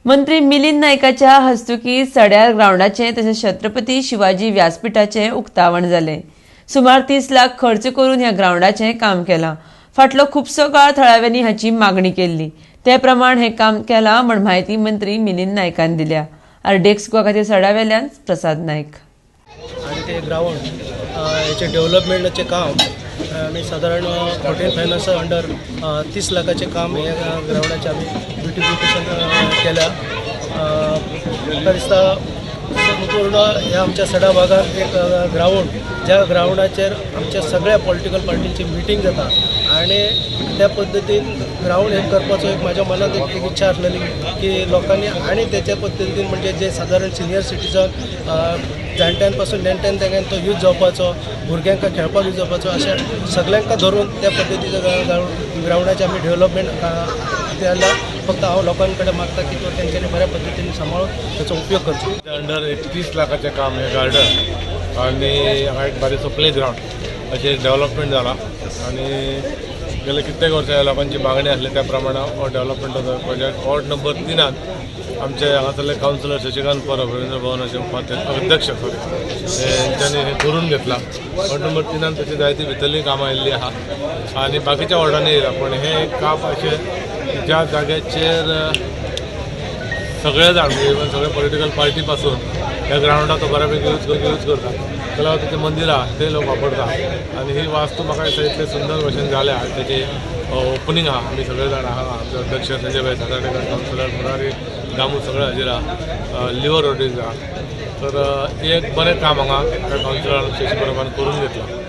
मंत्री मिलिंद नायकाच्या हस्तुकी सड्यार ग्रावंडाचें तशेंच छत्रपती शिवाजी व्यासपीठाचें उक्तावण जालें. सुमार 30 लाख खर्च करून ह्या ग्रावंडाचें काम केलां. फाटलो खुबसो काळ थळाव्यांनी हाची मागणी केल्ली, ते प्रमाण हें काम केलां म्हण म्हायती मंत्री मिलिंद नायकान दिल्या. आरडीएक्स गोवा खातीर सड्यावेल्यान प्रसाद नायक. आणि ते ग्रावंड हेचे डेव्हलपमेंटाचें काम आमी सादारण हॉटेल फायनान्सा अंडर 30 लाखाचें काम हे ग्रावंडाचें आमी ब्युटिफिकेशन केल्या. म्हाका दिसता संपूर्ण ह्या आमच्या सडा भागात एक ग्रावंड, ज्या ग्रावंडाचेर आमच्या सगळ्या पॉलिटिकल पार्टींची मिटींग जाता आणि त्या पद्दतीन ग्रावंड हे करपाचो एक म्हाज्या मनात एक इच्छा आसलेली की लोकांनी आणि त्याच्या पद्दतीन म्हणजे जे सादारण सिनियर सिटीजन, जाणट्यांपासून नेणट्यान तेंच्यान तो यूज जावपाचो, भुरग्यांक खेळपाक यूज जावपाचो, अशें सगल्यांक धरून त्या पद्दतीचो ग्रावंडाचें आमी डेव्हलपमेंट केला. फक्त हांव लोकां कडेन मागता की तो तेंच्यांनी बऱ्या पद्दतीन सांबाळून ताचो उपयोग करचो. अंडर एक 30 लाखाचें काम हे गार्डन आनी हांगा एक बारीकसो प्ले ग्रावंड अशें डेव्हलपमेंट जाला आनी गेले कित्येक वर्सां ह्या लोकांची मागणी आसली, त्या प्रमाणे हो डेव्हलपमेंटाचो प्रोजेक्ट. वॉर्ड नंबर 3त आमचे हांगासरले कावन्सिलर शशिकांत परब, रवींद्र भवनाचे उपाध्यक्ष, अध्यक्ष सॉरी, हेंच्यांनी हें करून घेतलां. वॉर्ड नंबर 3त तशी जायती भितरलीं कामां येयल्लीं आहा आनी बाकीच्या वॉर्डांनी येयला, पूण हें एक काम अशें ज्या जाग्याचेर सगळे जाण, म्हणजे इवन सगळे पॉलिटिकल पार्टी पासून ह्या ग्रावंडाचो बऱ्यापैकी यूज करता. ताका लागून तेचें मंदिर आहा ते लोक वापरता आनी ही वास्तू म्हाका दिसता इतले सुंदर भशेन जाल्या आनी तेची ओपनींग आहा. आमी सगळे जाण आहा, आमचे अध्यक्ष संजय भाई सातार्डेकर, कावन्सिलर मुरारी दामू सगळे हाजीर आहा, लिओ रोड्रिग्ज आहा. तर एक बरें काम हांगा कावन्सिलर शशी परबान करून घेतलां.